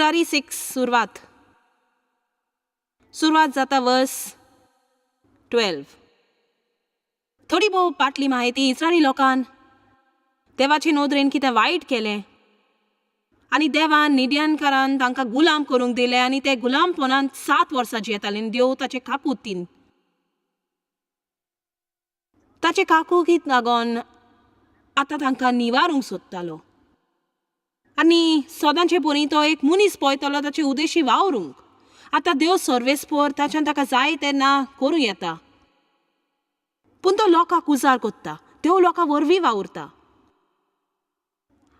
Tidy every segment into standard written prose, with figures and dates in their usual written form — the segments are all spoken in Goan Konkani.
फुडारी सिक्स सुरवात सुरवात जाता वर्स 12. थोडी भोव पाटली म्हायती इस्रायली लोकान देवाचे नदरेन कितें वायट केलें आनी देवान निद्यानकारान तांकां गुलाम करूंक दिले आनी ते गुलामपणांत 7 वर्सां जियेताले आनी देव ताचे काकूतीन ताचे काकुतीक लागून आतां तांकां निवारूंक सोदतालो आनी सदांचे परी तो एक मनीस पळयतलो ताचे उदेशी वावरूंक. आतां देव सर्वेस्पोर ताच्यान ताका जाय तेन्ना करूं येता, पूण तो लोकांक उजार कोत्ता, देव लोकां वरवीं वावुरता.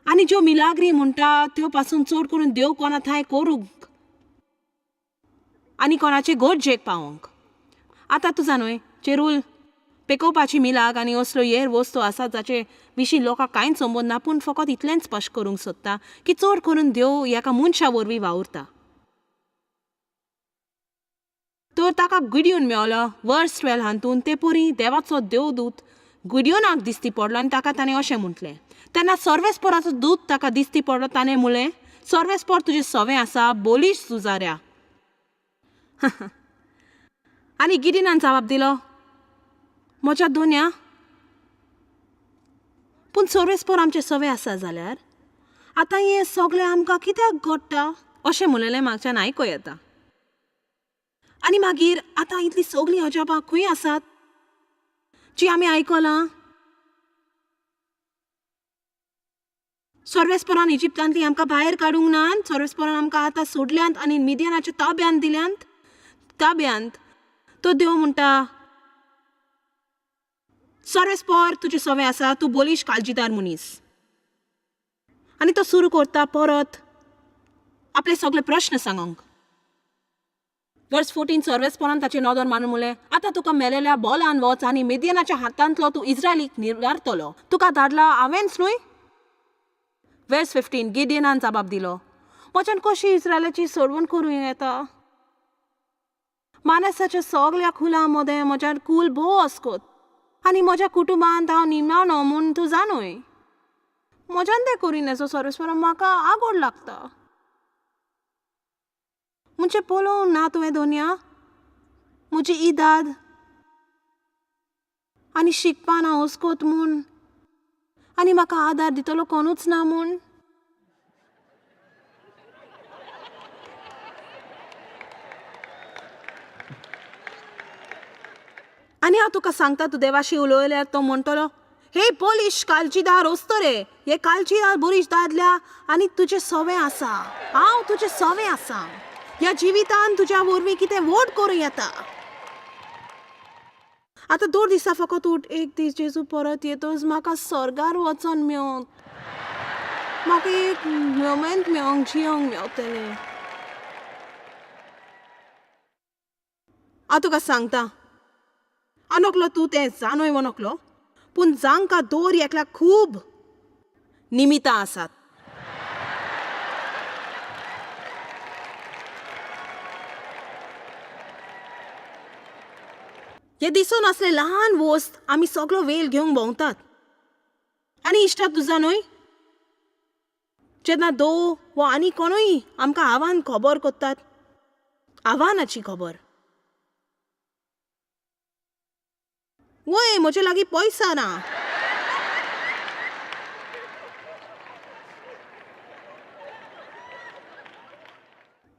आनी ज्यो मिलाग्री म्हणटा त्यो पासून चड करून देव कोणा थांय करूंक आनी कोणाचे गरजेक पावोंक. आतां तुजा न्हय चेरूल पेकोवपाची मिलाग आनी असल्यो हेर वस्तू आसात जाचे विशीं लोकांक कांयच संबंद ना, पूण फकत इतलेंच स्पश्ट करूंक सोदता की चड करून देव एका मनशा वरवीं वावुरता. तर ताका गुडियोन मेवलो वर्स 12 हातून ते परी देवाचो देवदूत गुडियोनाक दिसती पडलो आनी ताका ताणें अशें म्हटलें. तेन्ना सर्वेस्पोराचो दूत ताका दिसती पडलो, ताणें म्हणलें, सर्वेस्पोर तुजें सवें आसा, बोलीश झुजाऱ्या. आनी गिडिनान जबाब दिलो, म्हज्या दोन्या, पूण सर्वेस्पोर आमचें सवें आसा जाल्यार आतां हें सगळें आमकां कित्याक घडटा अशें म्हणलेलें म्हाज्यान आयको येता. आनी मागीर आतां इतलीं सगळीं अजापां खंय आसात जी आमी आयकलां? सर्वेस्पोरान इजिप्तांतली आमकां भायर काडूंक नात, सर्वेस्पोरान आमकां आतां सोडल्यांत आनी मिडियनाच्या ताब्यांत दिल्यांत, ताब्यांत. तो देव म्हणटा, सर्वेस्पोर तुजें सवें आसा, तूं बोलीश काळजीदार मनीस. आनी तो सुरू करता परत आपले सगळे प्रश्न सांगूंक. वर्स 14 सर्वेस्पोरान ताचे नदर मारून म्हणलें, आतां तुका मेलेल्या बोलान वच आनी मिडियनाच्या हातांतलो तूं इस्रायलीक निवारतलो, तुका धाडला हांवेंच न्हय? वर्स 15 गिडियनान जबाब दिलो, म्हज्यान कशी इस्रायलाची सोडवण करूं येता? मानसाच्या सगळ्या कुलां मदें म्हज्या कूल भोव अस्कत आनी म्हज्या कुटुंबांत हांव निमाणो म्हूण तूं जाणूय. म्हज्यान तें करी नजो सर्वेस्पोरा, म्हाका आगोड लागता. म्हणजे पळोवंक ना तुवें दोनया म्हजी इदाद आनी शिकपान हांव अस्कोत म्हूण आनी म्हाका आदार दितलो कोणूच ना म्हूण. आनी हांव तुका सांगता, तूं देवाशी उलयल्यार तो म्हणटलो, हे पोलीश कालचीदार वस्तरे, हे कालचीदार बोरीश दादल्या आनी तुजें सवें आसा, हांव तुजें सवें आसा, ह्या जिवितान तुज्या वरवीं कितें व्हड करूं येता. आतां 2 दिसां फकत उठ, एक दीस जेजू परत येतच म्हाका स्वर्गार वचोन मेवत, म्हाका एक मोमेंट मेवंक जियोंक मेवतलें. हांव तुका सांगता, आनोकलो तूं तें जाणूय वनोकलो, पूण जांकां दर एकल्याक खूब निमितां आसात. हे दिसून असले ल्हान वस्त आमी सगलो वेळ घेवंक भोंवतात. आनी इश्टा तुजा न्हय, जेन्ना दो वा आनी कोणूय आमकां आव्हान खबर करतात, आव्हानाची खबर, वय म्हजे लागीं पयसा ना,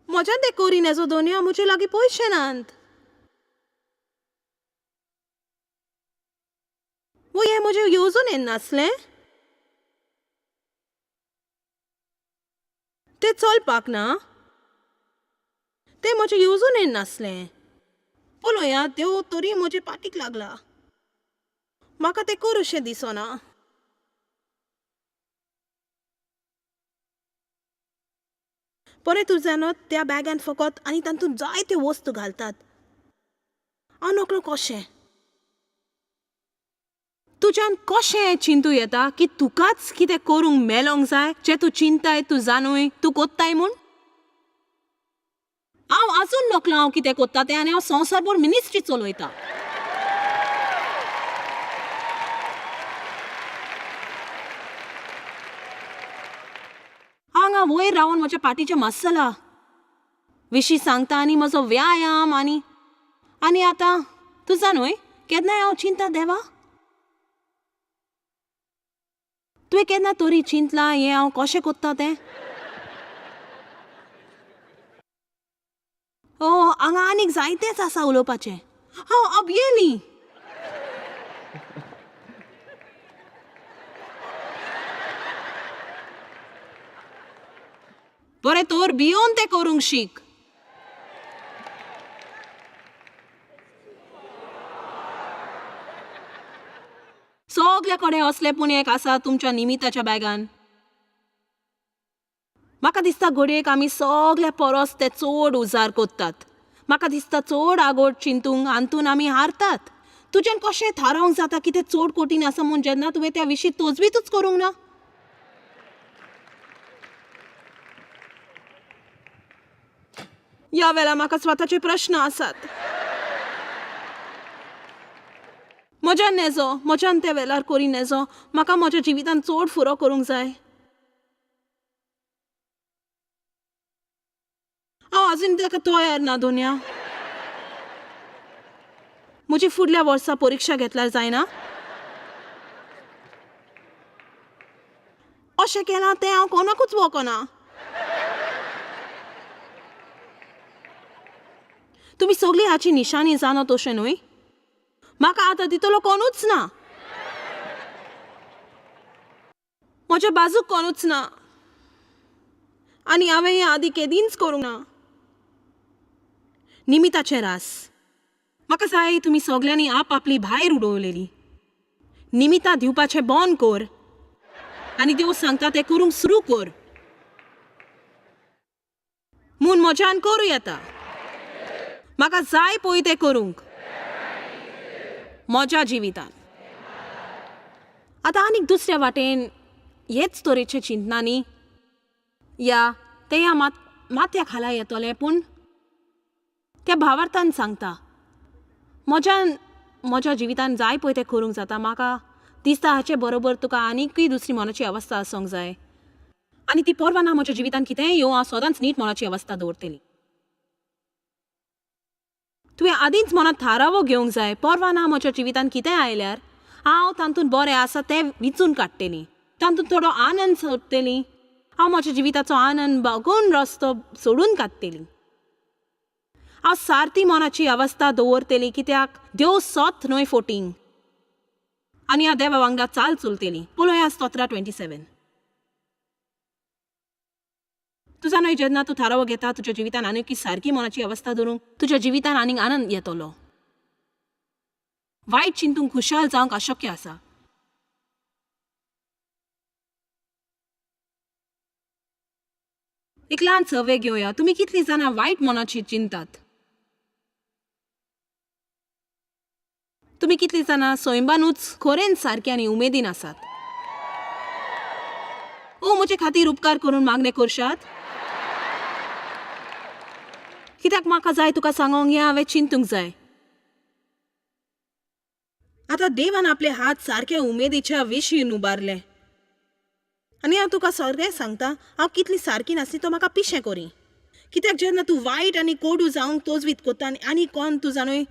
म्हज्यान तें करी नजो दोनया, म्हजे लागीं पयशे नात, वो हें म्हजें येवजून येनासलें, तें चलपाक ना, तें म्हजें येवजून येनासलें. पळोवया देव तरी म्हजे पाटीक लागला, म्हाका तें करूशें दिसना. पळय तूं जाणा त्या बॅगान फकत आनी तातूंत जायत्यो वस्तू घालतात. हांव नकळो कशें तुज्यान कशें चिंतू येता की तुकाच कितें करूंक मेलोंक जाय जें तूं चिंताय, तूं जाणूय तूं कोत्ताय म्हूण. हांव आजून नकळो हांव कितें कोत्ता तें आनी हांव संवसारभर मिनिस्ट्री चलयता. हांगा हांगा वयर रावन म्हज्या पाटीच्या मसला विशीं सांगता आनी म्हजो व्यायाम आनी आनी आतां तुजा न्हय केन्नाय हांव चिंता देवा, तुवें केन्ना तरी चिंतलां हें हांव कशें कोत्ता तें? ओ हांगा आनीक जायतेंच आसा उलोवपाचें. हांव अबयेली. बरें तर भियोन तें करूंक शीक. सगल्या कडेन असलें पूण एक आसा तुमच्या निमिताच्या बॅगान. म्हाका दिसता घडयेक आमी सगल्या परस ते चड उजार कोत्तात. म्हाका दिसता चड आगोड चिंतूंक हातून आमी हारतात. तुज्यान कशें थारावंक जाता कितें चड कठीण आसा म्हूण जेन्ना तुवें त्या विशीं तजवीतूच करूंक ना? ह्या वेळार म्हाका स्वताचे प्रश्न आसात. म्हज्यान नेजो, म्हज्यान त्या वेळार करी नेजो. म्हाका म्हज्या जिवितान चड फुरो करूंक जाय. हांव अजून ताका तयार ना दोनया. म्हजी फुडल्या वर्सा परिक्षा घेतल्यार जायना? अशें केलां तें हांव कोणाकूच वळखना. तुमी सगळीं हाची निशाणी जाणत अशें न्हय? म्हाका आतां दितलो कोणूच ना. म्हज्या बाजूक कोणूच ना. आनी हांवें हें आदीं केदींच करूंक ना. निमिताचें रास. म्हाका जाय तुमी सगल्यांनी आप आपली भायर उडोवलेली निमितां दिवपाचें बंद कर आनी देव सांगता तें करूंक सुरू कर. म्हूण म्हज्यान करूं येता. म्हाका जाय पळय तें करूंक म्हज्या जिवितांत. आतां आनीक दुसऱ्या वाटेन हेच तरेचें चिंतना न्ही या तें ह्या माथ्या खाला येतलें पूण त्या भावार्थान सांगता म्हज्यान म्हज्या जिवितान जाय पळय तें करूंक जाता. म्हाका दिसता हाचे बरोबर तुका आनीकय दुसरी मनाची अवस्था आसूंक जाय आनी ती पर्वा ना म्हज्या जिवितान कितेंय येवं, हांव सदांच नीट मनाची अवस्था दवरतली. तुवें आदींच मनांत थारावो घेवंक जाय, पर्वा ना म्हज्या जिवितान कितेंय आयल्यार हांव तातूंत बरें आसा तें विंचून काडटली, तातूंत थोडो आनंद सोदतली, हांव म्हज्या जिविताचो आनंद बगून रस्तो सोडून काडटली. हांव सारती मनाची अवस्था दवरतली कित्याक देव सत न्हय फोटींग आनी हांव देवा वांगडा चाल चलतली. पळोवया स्तोत्रा 27. तुजा न्हय जेन्ना तूं थारावो घेता तुज्या जिवितान आनीक सारकी मनाची अवस्था दवरूंक तुज्या जिवितान आनीक आनंद येतलो. वायट चिंतूंक खुशाल जावंक अशक्य आसा. एक ल्हान सर्वे घेवया. तुमी कितलीं जाणां वायट मनाची चिंतात? तुमी कितलीं जाणां सैंबानूच खरेंच सारकी आनी उमेदीन आसात? ओ म्हजे खातीर उपकार करून मागणें करशात? कित्याक म्हाका जाय तुका सांगोंक हें हांवें चिंतूंक जाय. आतां देवान आपले हात सारके उमेदीच्या विशीं उबारले आनी हांव तुका सगळें सांगता, हांव कितली सारकी नासली तो म्हाका पिशें करी. कित्याक जेन्ना तूं वायट आनी कोडू जावंक तोजवीत कोत्ता आनी आनी कोण तूं जाणूय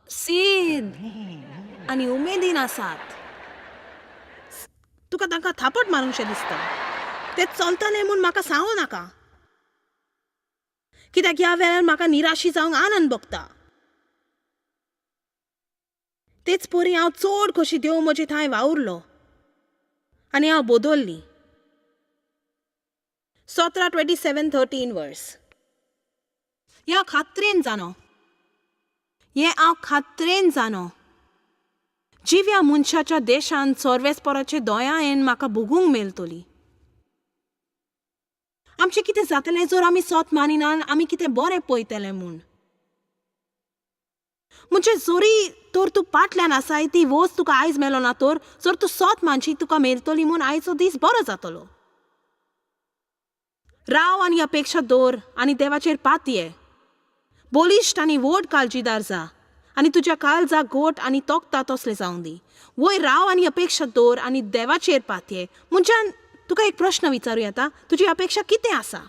सीद आनी उमेदीन आसात, तुका तांकां थापट मारूंकशें दिसता. तें चलतलें म्हूण म्हाका सांगू नाका, कित्याक ह्या वेळार म्हाका निराशी जावंक आनंद भोगता. तेच परी हांव चड खोशी देव म्हजे थंय वावुरलो आनी हांव बदल्ली. 17 27 13 वर्स. हें हांव खात्रेन जाणो, हें हांव खात्रेन जाणो, जिव्या मनशाच्या देशांत सर्वेस्पराचे दयायेन म्हाका भोगूंक मेळटली. आमचें कितें जातलें जर आमी सोत मानिना आमी कितें बरें पळयतले म्हूण? म्हणजे जरी तर तूं पाटल्यान आसाय ती वस्त तुका आयज मेलो ना तर जर तूं सोत मानशी तुका मेळटली म्हूण आयचो दीस बरो जातलो. राव आनी अपेक्षा दवर आनी देवाचेर पातये. बळिश्ट आनी व्हड काळजीदार जा आनी तुज्या काळजाक गोट आनी तोखता तसलें जावं दी. वयर राव आनी अपेक्षा दवर आनी देवाचेर पातये. मनशान तुका एक प्रश्न विचारूं येता? तुजी अपेक्षा कितें आसा?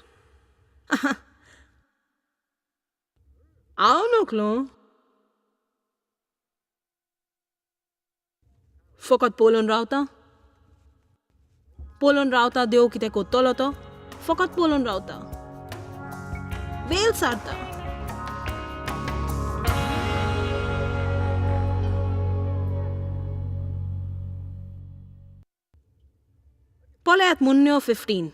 हांव नकलो, फकत पळोवन रावता, पळोवन रावता. देव कितें कोत्तलो तो फकत पळोवन रावता, वेल सारता. पळयात मुन्न्यो 15.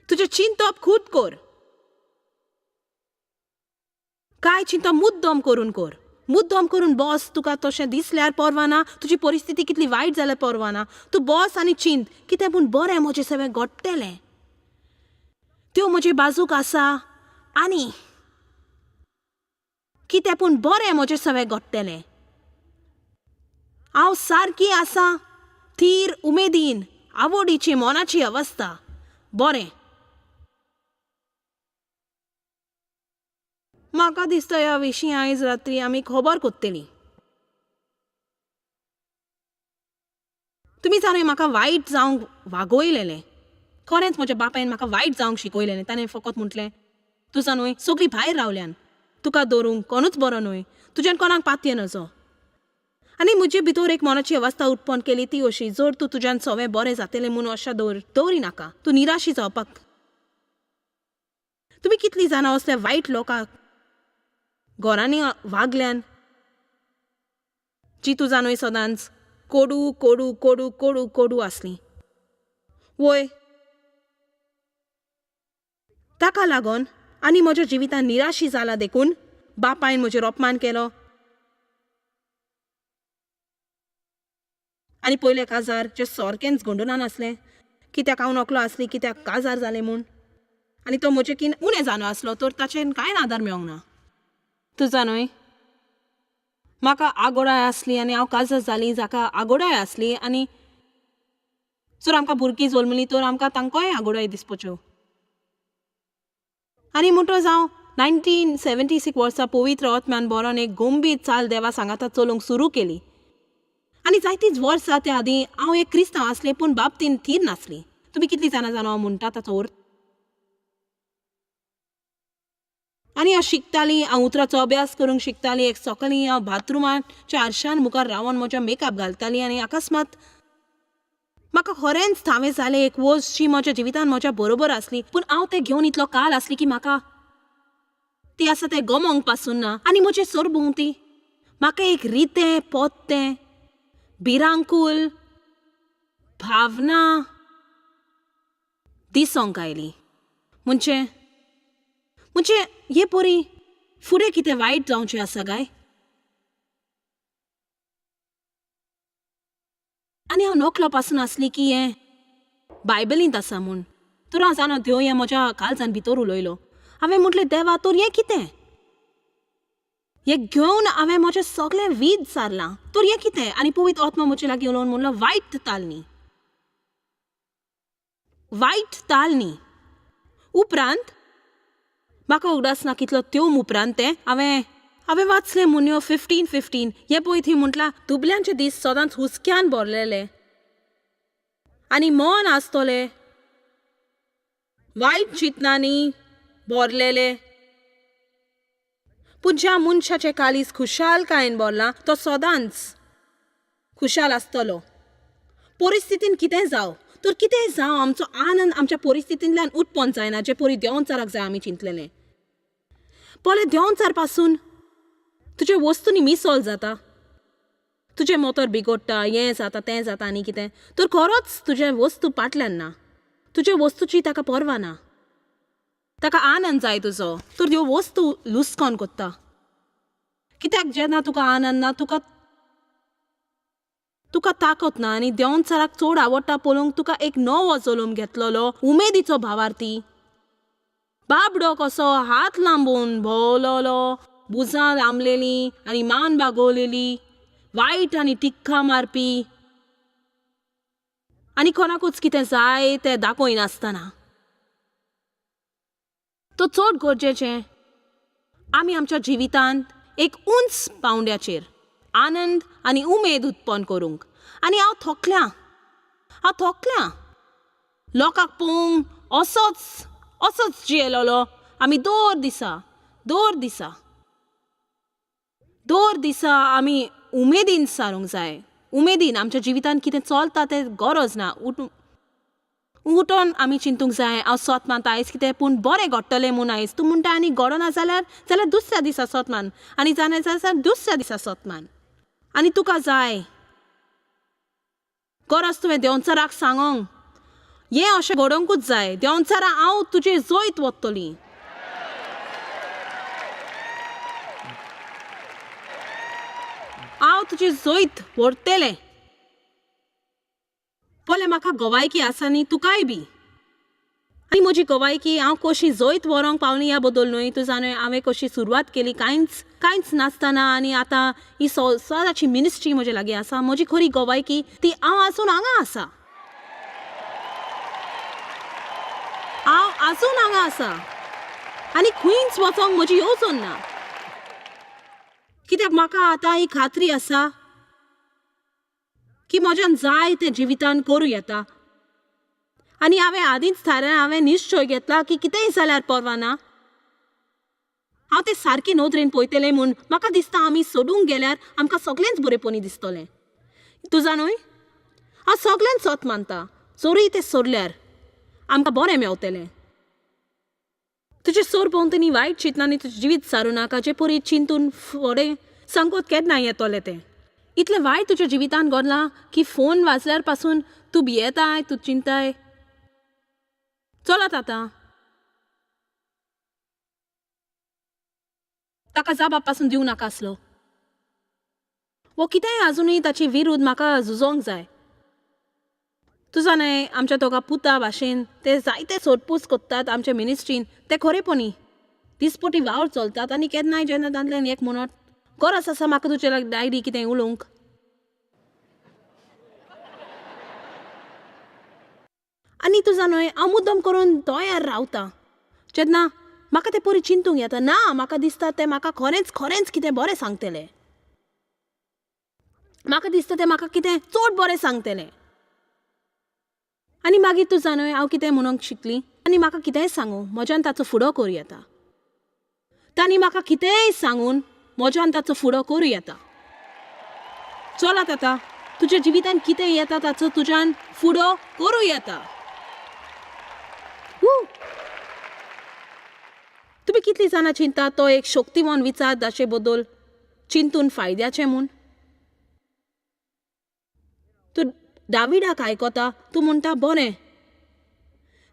तुजें चिंतप खूद कर, काय चिंतप मुद्दम करून कर, मुद्दम करून बस. तुका तशें दिसल्यार परवा ना, तुजी परिस्थिती कितली वायट जाल्यार परवा ना, तूं बस आनी चिंत कितें पूण बरें म्हजें सगळें घडटलें. त्यो म्हजे बाजूक आसा आनी कितें पूण बरें म्हजें सगळें घडटलें. हांव सारकी आसा, थीर, उमेदीन, आवडीची मनाची अवस्था. बरें, म्हाका दिसता ह्या विशीं आयज रात्री आमी खबर कोत्तली. तुमी जाणा, म्हाका वायट जावंक वागोयलेलें. खरेंच म्हज्या बापायन म्हाका वायट जावंक शिकयलेलें. ताणें फकत म्हटलें, तुजा न्हय सगळीं भायर रावल्यान, तुका दवरूंक कोणूच बरो न्हय, तुज्यान कोणाक पातये नजो. आनी म्हजे भितर एक मनाची अवस्था उत्पन्न केली ती अशी, जर तूं तुज्यान सगळें बरें जातलें म्हूण अशें दवरी नाका, तूं निराशी जावपाक. तुमी कितलीं जाणां असल्या वायट लोकांक घरांनी वागल्यान, जी तुजा न्हय सदांच कोडू कोडू कोडू कोडू कोडू आसली. वय, ताका लागून आनी म्हज्या जिवितान निराशी जाला देखून बापायन म्हजेर अपमान केलो. आनी पयलें काजार जें सारकेंच गोंडोनान आसलें, कित्याक हांव नकलो आसली कित्याक काजार जालें म्हूण, आनी तो म्हजे कीन उणें जालो आसलो तर ताचेर कांय आदार मेळोंक ना. तुजा न्हय म्हाका आगोडाय आसली आनी हांव काजार जाली जाका आगोडाय आसली. आनी जर आमकां भुरगीं जल्मलीं तर आमकां तांकांय आगोडाय दिसपाच्यो. आनी म्हणटच हांव 1976 वर्सा पवित्र आत्म्यान बरोवन एक गंभीर चाल देवा सांगाता चलोवंक सुरू केली. आनी जायतीच वर्सां त्या आदीं हांव एक क्रिस्तांव आसलें, पूण बाबतीन थीर नासली. तुमी कितलीं जाणां जाणां हांव म्हणटा ताचो अर्थ? आनी हांव शिकतालीं, हांव उतराचो अभ्यास करूंक शिकतालीं. एक सकाळीं हांव बाथरुमाच्या आरशान मुखार रावन म्हज्या मेकअप घालतालीं आनी अकस्मात म्हाका खरेंच थावें जालें एक वस्त जी म्हज्या जिवितान म्हज्या बरोबर आसली, पूण हांव तें घेवन इतलो काल आसली की म्हाका ती आसा तें गमोंक पासून ना. आनी म्हजें सरभोंवती म्हाका एक रितें पोत्तें भिरांकूल भावना दिसोंक आयली. म्हणजे म्हणजे हे परी फुडें कितें वायट जावचें आसा काय? आनी हांव नकलो पासून आसली की हें बायबलींत आसा म्हूण. तर हांव जाणा देव हें म्हज्या काळजान भितर उलयलो. हांवें म्हटलें, देवा, तर हें कितें? हें घेवन हांवें म्हजें सगळें वीज सारलां, तर हें कितें? आनी पवित्र आत्मा म्हजे लागीं उलोवन म्हणलो, वायट ताल न्ही, वायट ताल न्ही. उपरांत म्हाका उगडास ना कितलो तेम उपरांत तें हांवें वाचलें मुन्यो 15:15. हें पळय, थंय म्हटलां, दुबल्यांचे दीस सदांच हुस्क्यान भरलेले आनी मन आसतलें वायट चिंतनांनी भरलेले, पूण ज्या मनशाचें काळीज खुशालकायेन भरलां तो सदांच खुशाल आसतलो. परिस्थितीन कितें जावं तर कितें जावं, आमचो आनंद आमच्या परिस्थितींतल्यान उत्पन्न जायना जे परी देंवचाराक जाय आमी चिंतलेलें. पळय, देंवचार पासून तुजे वस्तूंनी मिसळ जाता, तुजें मोतर बिगडटा, हें जाता तें जाता आनी कितें, तर खरोच तुजे वस्तू पाटल्यान ना, तुजे वस्तूची ताका पर्वा ना, ताका आनंद जाय तुजो, तर ह्यो वस्तू लुस्कोन कोत्ता. कित्याक जेन्ना तुका आनंद ना, तुका तुका ताकत ना. आनी देंवचाराक चड आवडटा पळोवंक तुका एक नवो जल्म घेतलेलो उमेदीचो भावार्थी, बाबडो कसो हात लांबोवन भोंवलोलो, भुजां लांबलेलीं आनी मान बागवलेली, वायट आनी टिक्का मारपी आनी कोणाकूच कितें जाय तें दाखयनासतना. तो चड गरजेचें आमी आमच्या जिवितांत एक उंच पावंड्याचेर आनंद आनी उमेद उत्पन्न करूंक. आनी हांव थोकल्यां, हांव थोकल्यां लोकांक पळोवंक असोच असोच जियेलोलो आमी. दर दिसा, दर दिसा, दर दिसा आमी उमेदीन सारूंक जाय, उमेदीन. आमच्या जिवितांत कितें चलता तें गरज ना. उठून आमी चिंतूंक जाय, हांव सोत मानता आयज कितें पूण बरें घडटलें म्हूण. आयज तूं म्हणटा आनी घडना जाल्यार, जाल्यार दुसऱ्या दिसा सोत मान, आनी जाणा जाल्यार दुसऱ्या दिसा सोत मान. आनी तुका जाय गरज तुवें देंवचाराक सांगोंक, हें अशें घडोवंकूच जाय. देंवचारा, हांव तुजें जैत वतली. हांव तुजें जैत व्हरतलें. पळय, म्हाका गवायकी आसा न्ही, तुकाय बी. आनी म्हजी गवायकी हांव कशी जैत व्हरूंक पावली ह्या बदल न्हय. तूं जाणा, हांवें कशी सुरवात केली कांयच कांयच नासतना आनी आतां ही संवसाराची मिनिस्ट्री म्हजे लागीं आसा. म्हजी खरी गवायकी ती हांव आजून हांगा आसा, हांव आजून हांगा आसा आनी खंयच वचोंक म्हजी येवजण ना, कित्याक म्हाका आतां ही खात्री आसा की म्हज्यान जाय तें जिवितान करूं येता. आनी हांवें आदींच थारायलां, हांवें निश्चय घेतला की कितेंय जाल्यार पर्वा ना, हांव तें सारकें नदरेन पळयतलें म्हूण. म्हाका दिसता आमी सोडूंक गेल्यार आमकां सगळेंच बरेपणी दिसतलें. तूं जाणूय, हांव सगळ्यांत सत मानता, जरूय तें सोडल्यार आमकां बरें मेवतलें. तुजे सरभोंवतणी वायट चिंतनांनी तुजें जिवीत सारूं नाका, जे परी चिंतून फुडें सांगत केन्ना येतलें तें. इतलें वायट तुज्या जिवितान घडलां की फोन वाजल्यार पासून तूं भियेताय, तूं चिंताय. चलात आतां, ताका जाप पासून दिवं नाका आसलो. वो कितेंय आजुनूय ताचे विरुद्ध म्हाका झुजोंक जाय. तूं जाणाय, आमच्या दोगा पुता भाशेन ते जायते सोदपूस कोत्तात आमच्या मिनिस्ट्रीन. ते खरेपणी दिसपटी वावर चलतात. आनी केन्नाय जेन्ना तांतल्यान एक म्हणत, गरज आसा म्हाका तुजे लागीं डायरी कितें उलोवंक. आनी तूं जाणय, हांव मुद्दम करून तयार रावता जेन्ना म्हाका तें परी चिंतूंक येता. ना, म्हाका दिसता तें म्हाका खरेंच खरेंच कितें बरें सांगतलें. म्हाका दिसता तें म्हाका कितें चड बरें सांगतलें. आनी मागीर तूं जाणय, हांव कितें म्हणूंक शिकली, आनी म्हाका कितेंय सांगू, म्हज्यान ताचो फुडो करूं येता. तांणी म्हाका कितेंय सांगून म्हज्यान ताचो फुडो करूं येता. चलात आतां, तुज्या जिवितान कितें येता ताचो तुज्यान फुडो करूं येता. तुमी कितलीं जाणां चिंता तो एक शक्तिवान विचार ताचे बद्दल चिंतून फायद्याचें म्हूण? तूं दाविडाक आयकता, तूं म्हणटा बरें,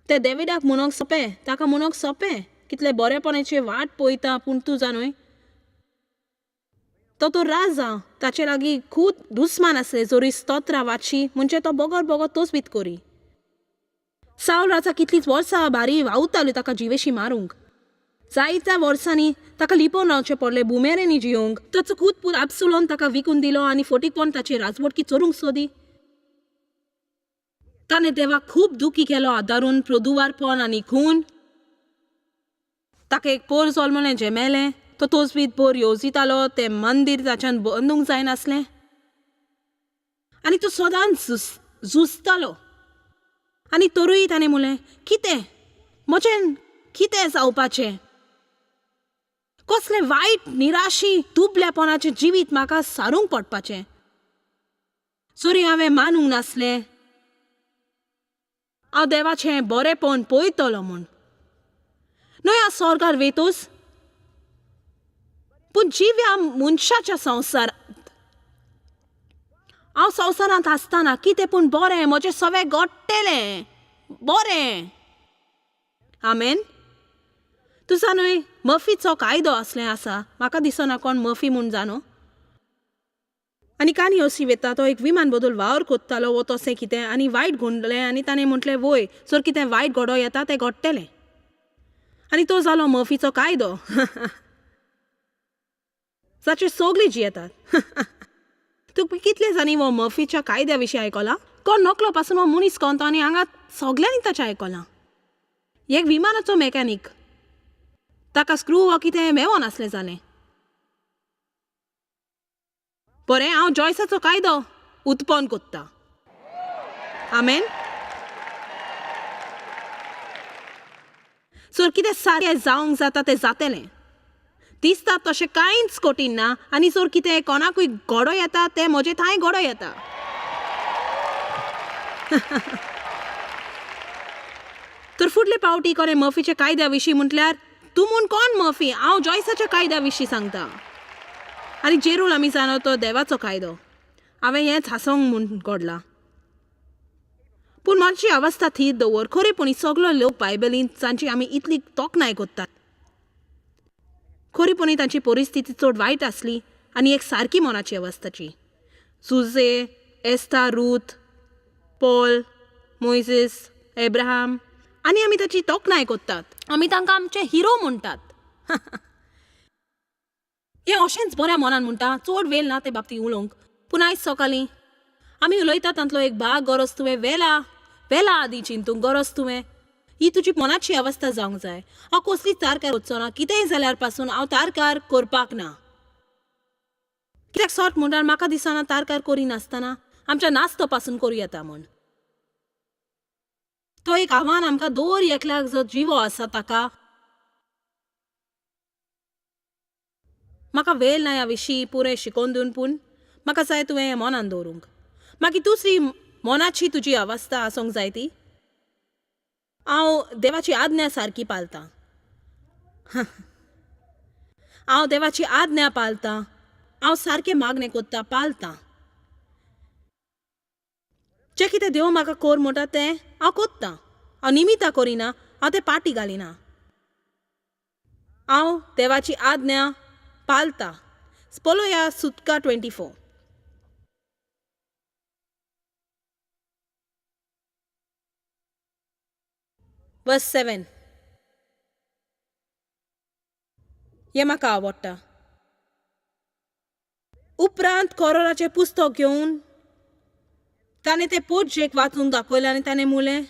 तें डेविडाक म्हणूंक सोंपें, ताका म्हणूंक सोंपें, कितले बरेपणाची वाट पळयता. पूण तूं जाणूय, तो तो राजा, ताचे लागीं खूब दुस्मान आसले. जरी स्तोत्रां वाची म्हणजे तो बगर बगर तोच करी. सावल राजा कितलींच वर्सां बारी वावुरताल्यो ताका जिवेशी मारूंक. जायत्या वर्सांनी ताका लिपोवन रावचें पडलें बुमेऱ्यांनी जियोंक. ताचो खूद पूत आपसुलोन ताका विकून दिलो आनी फटीकपण ताची राजवटकी चोरूंक सोदी. ताणें देवाक खूब दुखी केलो आदारून प्रदुवारपण आनी खून. ताका एक पोर जल्मलें जें मेलें. तो तोजवीत पोर येवजितालो तें मंदीर ताच्यान बांदूंक जायनासलें आनी तो सदांच झुजतालो. आनी तरूय ताणें म्हणलें, कितें म्हजें कितें जावपाचें, कसलें वायट निराशी दुबल्यापणाचें जिवीत म्हाका सारूंक पडपाचें. जरी हांवें मानूंक नासलें हांव देवाचें बरेंपण पळयतलो म्हूण. न्हय हांव स्वर्गार वेतूच, पूण जिव्या मनशाच्या संवसारांत हांव संवसारांत आसतना कितें पूण बरें म्हजें सगळें घडटलें बरें. आमेन. तूं जाणूय, मफीचो कायदो असलें आसा. म्हाका दिसना कोण मफी म्हूण जाणू. आनी काणी अशी वेता, तो एक विमान बदल वावर कोत्तालो वो तशें कितें आनी वायट घुंडलें आनी ताणें म्हटलें, वय जर कितें वायट घडो येता तें घडटलें. आनी तो जालो मफीचो कायदो जाचेर सगळीं जियेतात. तूं कितले जाणी हो मफीच्या कायद्या विशीं आयकलां? कोण नकलो पासून हो मनीस कोण तो आनी हांगा सगल्यांनी ताचें आयकलां. एक विमानाचो मॅकॅनीक, ताका स्क्रू वा कितें मेवनासलें जालें. बरें, हांव जॉयसाचो कायदो उत्पन्न कोत्ता. आमेन. सर कितें सारकें जावंक जाता तें जातलें. दिसता तशें कांयच कठीण ना. आनी जर कितें कोणाकूय घडो येता तें म्हजे थांय घडो येता. तर फुडले पावटी कोणें मर्फीच्या कायद्या विशीं म्हटल्यार तूं म्हूण कोण मर्फी, हांव जॉयसाच्या कायद्या विशीं सांगता. आनी जेरूल आमी जाणा तो देवाचो कायदो. हांवें हेंच हांसोंक म्हूण घडलां. पूण मनाची अवस्था थीर दवर. खरेपणी सगलो लोक बायबलींत जांची आमी इतली तोखणाय करतात, खरेपणी तांची परिस्थिती चड वायट आसली आनी एक सारकी मनाची अवस्थाची. Jose, Esther, Ruth, Paul, Moses, Abraham आनी आमी ताची तोखणाय करतात. आमी तांकां आमचे हिरो म्हणटात. हें अशेंच बऱ्या मनान म्हणटा, चड वेळ ना ते बाबतींत उलोवंक. पूण आयज सकाळीं आमी उलयता तांतलो एक भाग गरज तुवें वेला वेला आदीं चिंतूंक गरज तुवें. ही तुजी मनाची अवस्था जावंक जाय. हांव कसली तारकार वचचो ना, कितेंय जाल्यार पासून हांव तारकार करपाक ना. कित्याक सोट म्हणटार म्हाका दिसना तारकार करिनासतना आमच्या नास्तो पासून करूं येता म्हूण. तो एक आव्हान आमकां दर एकल्याक जो जिवो आसा ताका. म्हाका वेळ ना ह्या विशीं पुरें शिकोवन दिवन, पूण म्हाका जाय तुवें हें मनान दवरूंक. मागीर दुसरी मनाची तुजी अवस्था आसूंक जाय ती हांव देवाची आज्ञा सारकी पाळतां. हांव देवाची आज्ञा पाळतां. हांव सारकें मागणें कोत्ता, पाळतां. जें कितें देव म्हाका कोर म्हणटा तें हांव कोत्तां. हांव निमितां करिना, हांव तें पाटी घालिना. हांव देवाची आज्ञा पाळतां. पळोवया सुतका 24 वर्स 7. हें म्हाका आवडटा. उपरांत कोरोराचें पुस्तक घेवन ताणें तें पोटजेक वाचूंक दाखयलें आनी ताणें म्हणलें,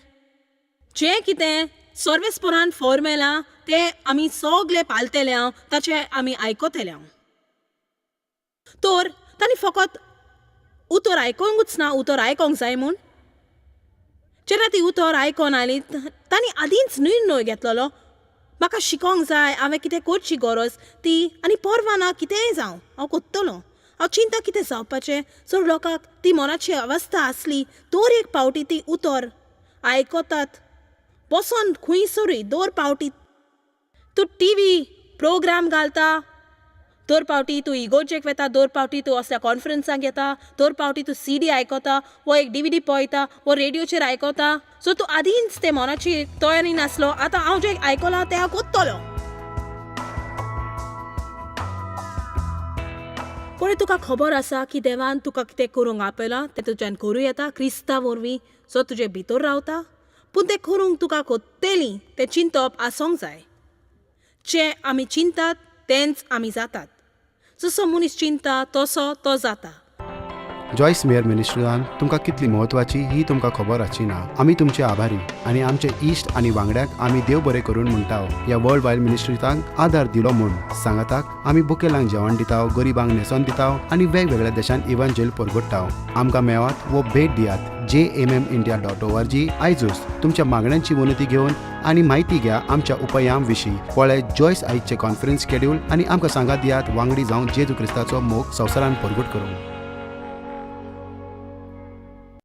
जें कितें सर्वेस्परान फॉर्मेलां तें आमी सगळे पाळटले हांव, ताचें आमी आयकतले हांव. तर तांणी फकत उतर आयकोंकूच ना, उतर आयकोंक जाय म्हूण. जेन्ना ती उतर आयकोन आयली तांणी आदींच निर्णय घेतलेलो, म्हाका शिकोंक जाय, हांवें कितें करची गरज ती, आनी पर्वा ना कितेंय जावं हांव कोत्तलो. हांव चिंता कितें जावपाचें. चड लोकांक ती मनाची अवस्था आसली दर एक पावटी ती उतर आयकतात बसोन खंयसरूय. दर पावटी तूं टीव्ही प्रोग्राम घालता, दर पावटी तूं इगोर्जेक वता, दर पावटी तूं असल्या कॉन्फरन्साक येता, दर पावटी तूं सीडी आयकता वो एक डीव्हीडी पळयता वो रेडियोचेर आयकता. सो तूं आदींच ते मनाची तयारी नासलो. आतां हांव जें आयकलां तें हांव कोत्तलो. पळय, तुका खबर आसा की देवान तुका कितें करूंक आपयलां तें तुज्यान करूं येता क्रिस्ता वरवीं जो तुजे भितर रावता. पूण तें करूंक तुका कोत्तेली तें चिंतप आसूंक जाय. जें आमी चिंतात तेंच आमी जातात. जसो मनीस चिंता तसो तो जाता. जॉयस मेयर मिनिस्ट्रीन तुमकां कितली म्हत्वाची ही तुमकां खबर आसची ना. आमी तुमचे आभारी आनी आमचे इश्ट आनी वांगड्यांक आमी देव बरें करून म्हणटा ह्या वर्ल्ड वायड मिनिस्ट्रीतांक आदार दिलो म्हूण. सांगाताक आमी बुकेलांक जेवण दिता, गरिबांक न्हेसोन दिता आनी वेगवेगळ्या देशांत इव्हांजेल परगट्टा. आमकां मेळात वो भेट दियात jmmindia.org. आयजूच तुमच्या मागण्यांची विनंती घेवन आनी म्हायती घ्या आमच्या उपायां विशीं. पळय जॉयस आयजचें कॉन्फरन्स स्केड्यूल आनी आमकां सांगात दियात वांगडी जावन जेजू क्रिस्ताचो मोग संवसारान परगट करूंक.